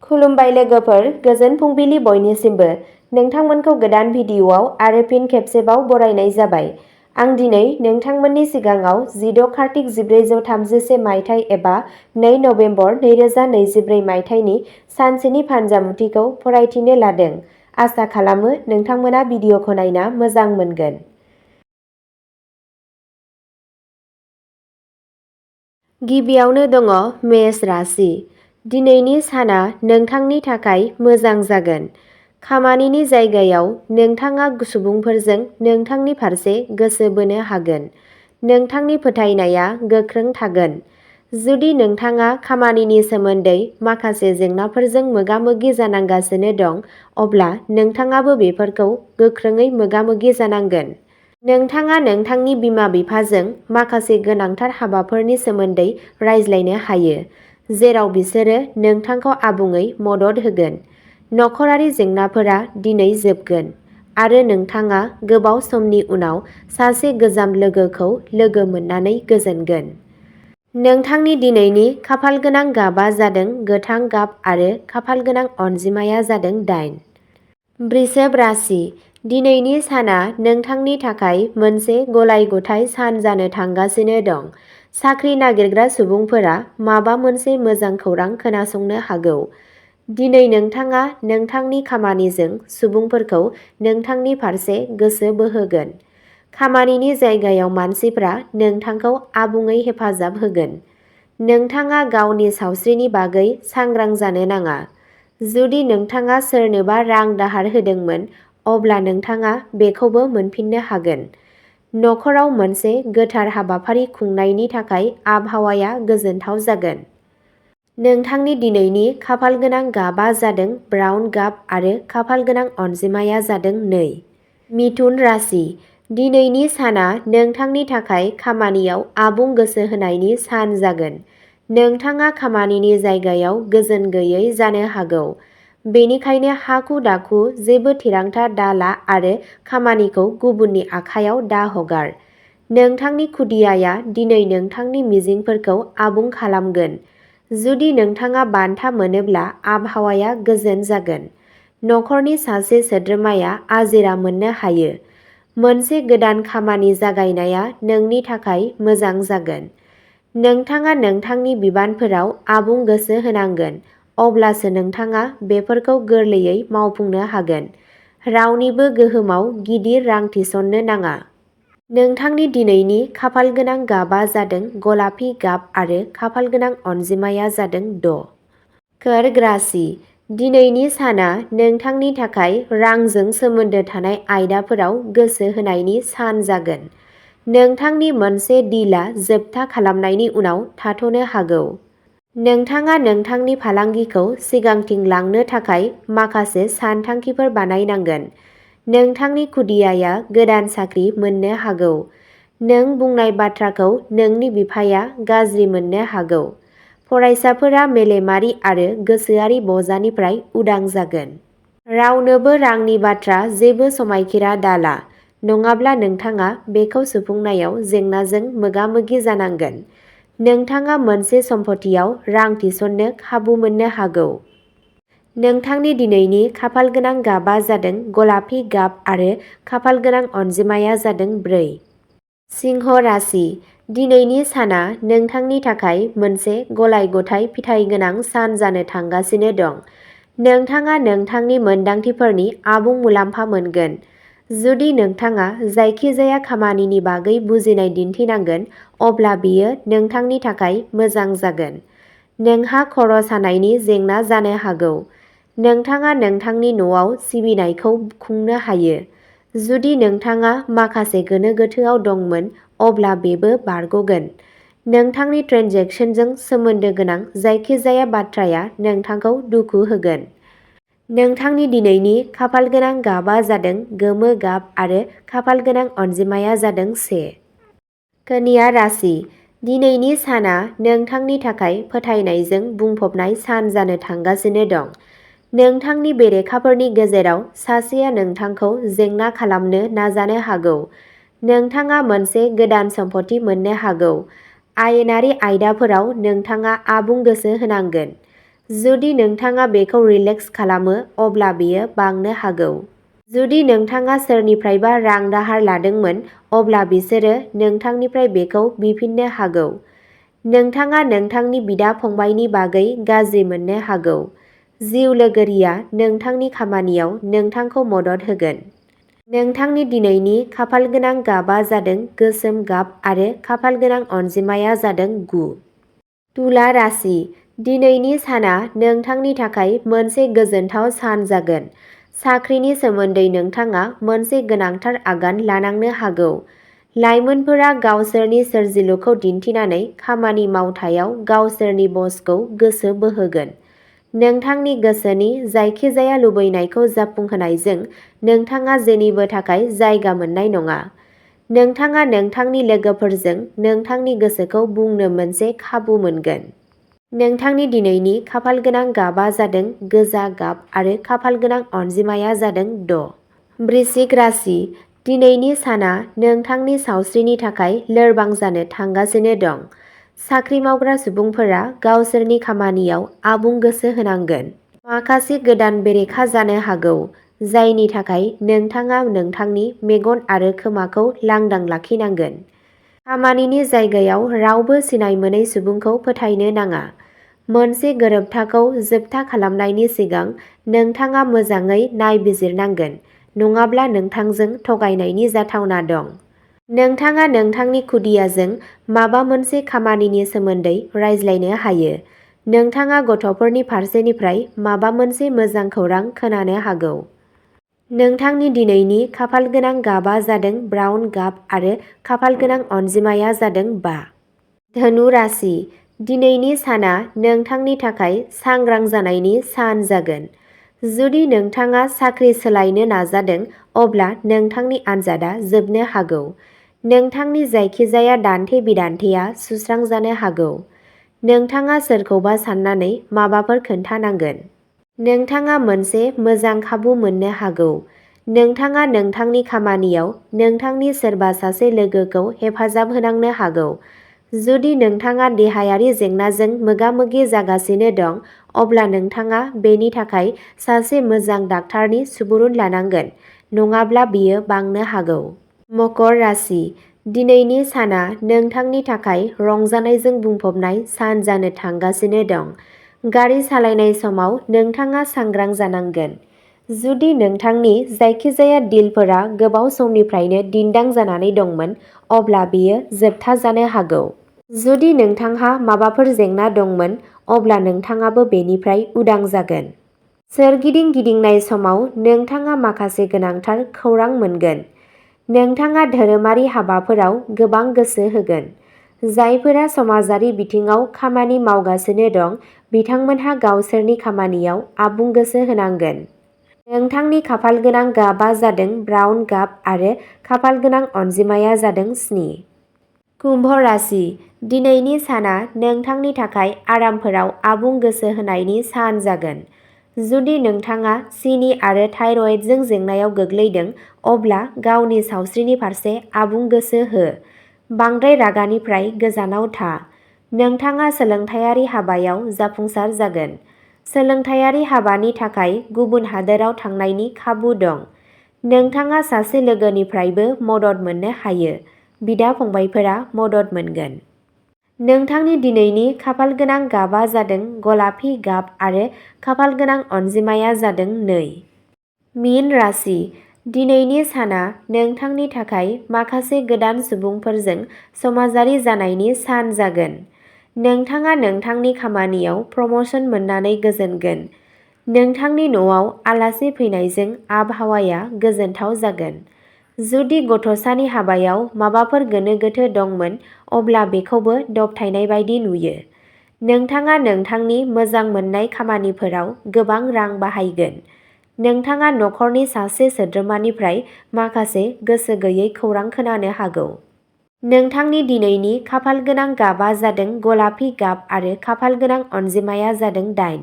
खुलुमबाय लोगोफोर, गोजोन फुंबिलि बयनिसिमबो। नोंथांमोनखौ गोदान भिडिअ'आव आरो फिन खेबसेबाव बरायनाय जाबाय। आं दिनै नोंथांमोननि सिगाङाव 16 कार्तिक 1433 मायथाइ एबा 2 नबेम्बर 2024 मायथाइनि सानसेनि फानजामुथिखौ फरायथिनो लादों। आसा खालामो नोंथांमोना भिडिअ'खौ नायना मोजां मोनगोन। गिबियावनो दङ मेष राशि। दिनैनि साना नोंथांनि थाखाय मोजां जागोन। खामानिनि जायगायाव नोंथाङा सुबुंफोरजों नोंथांनि फारसे गोसो बोनो हागोन। नोंथांनि फोथायनाया गोख्रों थागोन। जुदि नोंथाङा खामानिनि सोमोन्दै माखासे जेंनाफोरजों मोगा-मोगि जानांगासिनो दं, अब्ला नोंथाङाबो बेफोरखौ गोख्रोङै मोगा-मोगि जानांगोन। नोंथाङा नोंथांनि बिमा-बिफाजों माखासे गोनांथार हाबाफोरनि सोमोन्दै रायज्लायनो हायो, जेराव बिसोरो नोंथांखौ आबुङै मदद होगोन। नखरारि जेंनाफोरा दिनै जोबगोन, आरो नोंथाङा गोबाव समनि उनाव सासे गोजाम लोगोखौ लोगो मोननानै गोजोनगोन। नोंथांनि दिनैनि खाफालगोनां गाबआ जादों गोथां गाब आरो खाफालगोनां अनजिमाया जादों 8। वृषभ राशि। दिनैनि साना नोंथांनि थाखाय मोनसे गलाय-गथाय सान जानो थांगासिनो दं। साख्रि नागिरग्रा सुबुंफोरा माबा मोनसे मोजां खौरां खोनासंनो हागौ। दिनै नोंथाङा नोंथांनि खामानिजों सुबुंफोरखौ नोंथांनि फारसे गोसो बोहोगोन। खामानिनि जायगायाव मानसिफ्रा नोंथांखौ आबुङै हेफाजाब होगोन। नोंथाङा गावनि सावस्रिनि बागै सांग्रां जानो नाङा। जुदि नोंथाङा सोरनोबा रां दाहार होदोंमोन, अब्ला नोंथाङा बेखौबो मोनफिननो हागोन। नखराव मोनसे गोथार हाबाफारि खुंनायनि थाखाय आबहावाया गोजोनथाव जागोन। नोंथांनि दिनैनि खाफालगोनां गाबआ जादों ब्राउन गाब आरो खाफालगोनां अनजिमाया जादों 2। मिथुन राशि। दिनैनि साना नोंथांनि थाखाय खामानियाव आबुं गोसो होनायनि सान जागोन। नोंथाङा खामानिनि जायगायाव गोजोन गैयै जानो हागौ। बेनिखायनो हाखु-दाखु जेबो थिरांथा दाला आरो खामानिखौ गुबुननि आखायाव दा हगार। नोंथांनि खुदियाया दिनै नोंथांनि मिजिंफोरखौ आबुं खालामगोन। जुदि नोंथाङा बान्था मोनोब्ला आबहावाया गोजोन जागोन। नखरनि सासे सोद्रोमाया आजिरा मोननो हायो। मोनसे गोदान खामानि जागायनाया नोंनि थाखाय मोजां जागोन। नोंथाङा नोंथांनि बिबानफोराव आबुं गोसो होनांगोन, अब्लासो नोंथाङा बेफोरखौ गोरलैयै मावफुंनो हागोन। रावनिबो गोहोमाव गिदिर रां थिसननो नाङा। नोंथांनि दिनैनि खाफालगोनां गाबआ जादों गलापि गाब आरो खाफालगोनां अनजिमाया जादों 6। कर्क राशि। दिनैनि साना नोंथांनि थाखाय रांजों सोमोन्दो थानाय आयदाफोराव गोसो होनायनि सान जागोन। नोंथांनि मोनसे डिलआ जोबथा खालामनायनि उनाव थाथ'नो हागौ। नोंथाङा नोंथांनि फालांगिखौ सिगांथिं लांनो थाखाय माखासे सानथांखिफोर बानायनांगोन। नोंथांनि खुदियाया गोदान साख्रि मोननो हागौ। नों बुंनाय बाथ्राखौ नोंनि बिफाया गाज्रि मोननो हागौ। फरायसाफोरा मेलेमारि आरो गोसोआरि बजानिफ्राय उदां जागोन। रावनोबो रांनि बाथ्रा जेबो समायखिरा दाला, नङाब्ला नोंथाङा बेखौ सुफुंनायाव जेंनाजों मोगा-मोगि जानांगोन। नोंथाङा मोनसे सम्पथियाव रां थिसननो खाबु मोननो हागौ। नोंथांनि दिनैनि खाफालगोनां गाबआ जादों गलापि गाब आरो खाफालगोनां अनजिमाया जादों 4। सिंह राशि। दिनैनि साना नोंथांनि थाखाय मोनसे गलाय-गथाय फिथाइगोनां सान जानो थांगासिनो दं। नोंथाङा नोंथांनि मोनदांथिफोरनि आबुं मुलाम्फा मोनगोन। जुदि नोंथाङा जायखिजाया खामानिनि बागै बुजिनाय दिन्थिनांगोन, अब्ला बेयो नोंथांनि थाखाय मोजां जागोन। नोंहा खर' सानायनि जेंना जानो हागौ। नोंथाङा नोंथांनि न'आव सिबिनायखौ खुंनो हायो। जुदि नोंथाङा माखासे गोनो-गोथोआव दंमोन, अब्ला बेबो बारग'गोन। नोंथांनि ट्रेन्जेकसनजों सोमोन्दो गोनां जायखिजाया बाथ्राया नोंथांखौ दुखु होगोन। नोंथांनि दिनैनि खाफालगोनां गाबआ जादों गोमो गाब आरो खाफालगोनां अनजिमाया जादों 1। कन्या राशि। दिनैनि साना नोंथांनि थाखाय फोथायनायजों बुंफबनाय सान जानो थांगासिनो दं। नोंथांनि बेरेखाफोरनि गेजेराव सासेया नोंथांखौ जेंना खालामनो नाजानो हागौ। नोंथाङा मोनसे गोदान सम्पथि मोननो हागौ। आयेनारि आयदाफोराव नोंथाङा आबुं गोसो होनांगोन। जुदि नोंथाङा बेखौ रिलेक्स खालामो अब्ला बेयो बांनो हागौ। जुदि नोंथाङा सोरनिफ्रायबा रां दाहार लादोंमोन अब्ला बिसोरो नोंथांनिफ्राय बेखौ बिफिननो हागौ। नोंथाङा नोंथांनि बिदा-फंबायनि बागै गाज्रि मोननो हागौ। जिउ लोगोरिया नोंथांनि खामानियाव नोंथांखौ मदद होगोन। नोंथांनि दिनैनि खाफालगोनां गाबआ जादों गोसोम गाब आरो खाफालगोनां अनजिमाया जादों 9। तुला राशि, दिनैनि साना नोंथांनि थाखाय मोनसे गोजोनथाव सान जागोन। साख्रिनि सोमोन्दै नोंथाङा मोनसे गोनांथार आगान लानांनो हागौ। लाइमोनफोरा गावसोरनि सोरजिलुखौ दिन्थिनानै खामानि मावथायाव गावसोरनि बसखौ गोसो बोहोगोन। नोंथांनि गोसोनि जायखिजाया लुबैनायखौ जाफुंहोनायजों नोंथाङा जेनिबो थाखाय जायगा मोननाय नङा। नोंथाङा नोंथांनि लोगोफोरजों नोंथांनि गोसोखौ बुंनो मोनसे खाबु मोनगोन। नोंथांनि दिनैनि खाफालगोनां गाबआ जादों गोजा गाब आरो खाफालगोनां अनजिमाया जादों 6। वृश्चिक राशि, दिनैनि साना नोंथांनि सावस्रिनि थाखाय लोरबां जानो थांगासिनो दं। साख्रि मावग्रा सुबुंफोरा गावसोरनि खामानियाव आबुं गोसो होनांगोन। माखासे गोदान बेरेखा जानो हागौ, जायनि थाखाय नोंथाङा नोंथांनि मेगन आरो खोमाखौ लांदां लाखिनांगोन। खामानिनि जायगायाव रावबो सिनाय मोनै सुबुंखौ फोथायनो नाङा। मोनसे गोरोबथाखौ जोबथा खालामनायनि सिगां नोंथाङा मोजाङै नायबिजिरनांगोन, नङाब्ला नोंथांजों थगायनायनि जाथावना दं। नोंथाङा नोंथांनि खुदियाजों माबा मोनसे खामानिनि सोमोन्दै रायज्लायनो हायो। नोंथाङा गथ'फोरनि फारसेनिफ्राय माबा मोनसे मोजां खौरां खोनानो हागौ। नोंथांनि दिनैनि खाफालगोनां गाबआ जादों ब्राउन गाब आरो खाफालगोनां अनजिमाया जादों 5। धनु राशि, दिनैनि साना नोंथांनि थाखाय सांग्रां जानायनि सान जागोन। जुदि नोंथाङा साख्रि सोलायनो नाजादों अब्ला नोंथांनि आनजादआ जोबनो हागौ। नोंथांनि जायखिजाया दान्थे-बिदान्थेया सुस्रांजानो हागौ। नोंथाङा सोरखौबा साननानै माबाफोर खोन्थानांगोन। नोंथाङा मोनसे मोजां खाबु मोननो हागौ। नोंथाङा नोंथांनि खामानियाव नोंथांनि सोरबा सासे लोगोखौ हेफाजाब होनांनो हागौ। जुदि नोंथाङा देहायारि जेंनाजों मोगा-मोगि जागासिनो दं अब्ला नोंथाङा बेनि थाखाय सासे मोजां डाक्टारनि सुबुरुन लानांगोन, नङाब्ला बेयो बांनो हागौ। मकर राशि, दिनैनि साना नोंथांनि थाखाय रंजानायजों बुंफबनाय सान जानो थांगासिनो दं। गारि सालायनाय समाव नोंथाङा सांग्रां जानांगोन। जुदि नोंथांनि जायखिजाया डिलफोरा गोबाव समनिफ्रायनो दिन्दां जानानै दंमोन अब्ला बेयो जोबथा जानो हागौ। जुदि नोंथांहा माबाफोर जेंना दंमोन अब्ला नोंथाङाबो बेनिफ्राय उदां जागोन। सोरगिदिं गिदिंनाय समाव नोंथाङा माखासे गोनांथार खौरां मोनगोन। नोंथाङा धोरोमारि हाबाफोराव गोबां गोसो होगोन। जायफोरा समाजारि बिथिङाव खामानि मावगासिनो दं बिथांमोनहा गावसोरनि खामानियाव आबुं गोसो होनांगोन। नोंथांनि खाफालगोनां गाबआ जादों ब्राउन गाब आरो खाफालगोनां अनजिमाया जादों 7। कुम्भ राशि, दिनैनि साना नोंथांनि थाखाय आरामफोराव आबुं गोसो होनायनि सान जागोन। जुदि नोंथाङा सिनि आरो थाइरयडजों जेंनायाव गोग्लैदों अब्ला गावनि सावस्रिनि फारसे आबुं गोसो हो। बांद्राय रागानिफ्राय गोजानाव था। नोंथाङा सोलोंथायारि हाबायाव जाफुंसार जागोन। सोलोंथायारि हाबानि थाखाय गुबुन हादोराव थांनायनि खाबु दं। नोंथाङा सासे लोगोनिफ्रायबो मदद मोननो हायो। बिदा-फंबायफोरा मदद मोनगोन। नोंथांनि दिनैनि खाफालगोनां गाबआ जादों गलापि गाब आरो खाफालगोनां अनजिमाया जादों 2। मीन राशि, दिनैनि साना नोंथांनि थाखाय माखासे गोदान सुबुंफोरजों समाजारि जानायनि सान जागोन। नोंथाङा नोंथांनि खामानियाव प्रम'शन मोननानै गोजोनगोन। नोंथांनि न'आव आलासि फैनायजों आबहावाया गोजोनथाव जागोन। जुदि गथ'सानि हाबायाव माबाफोर गोनो-गोथो दंमोन अब्ला बेखौबो दबथायनाय बायदि नुयो। नोंथाङा नोंथांनि मोजां मोननाय खामानिफोराव गोबां रां बाहायगोन। नोंथाङा नखरनि सासे सोद्रोमानिफ्राय माखासे गोसो गैयै खौरां खोनानो हागौ। नोंथांनि दिनैनि खाफालगोनां गाबआ जादों गलापि गाब आरो खाफालगोनां अनजिमाया जादों 8।